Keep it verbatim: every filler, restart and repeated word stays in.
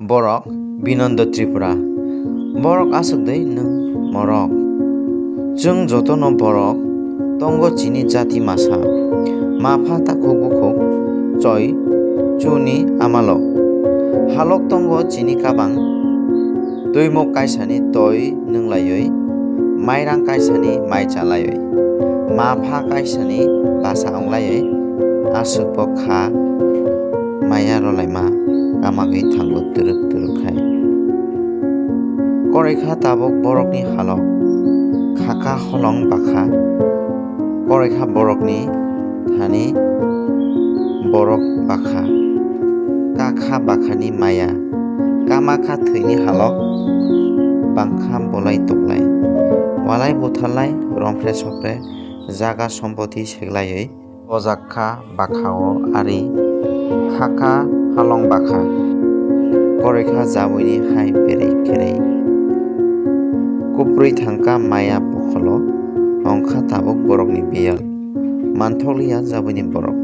Borok, Binondo Tripura. Borok aswk dei nwng morok. Chwng jotono borok tongo chini jati masa. Ma pha takhuk bukhuk choi chuni amalo. Halok tongo chini kabang. Twimuk kaisani toi nwnglaiwi, mairang kaisani mai chalaiwi, ma pha kaisani basa onglaiwi, aswk bo kha maya rolaima kamagwi thango twrwk twrwk khai. Koroi kha tabuk borokni halok, khakha holong bakha, koroi kha borokni thani borok bakha, kakha bakhani maya, kama kha thwini halok, bangkha bolai toklai, walai butharlai, romphre sopre, jaga sompoti seglaiwi, bojak kha bakha o ari, khakha halong bakha, koroi kha jabuini hai berei kherei. Kuprwi thangkha maya pokholo, ongkha tabuk borokni biyal, manthokliya jabuini borok.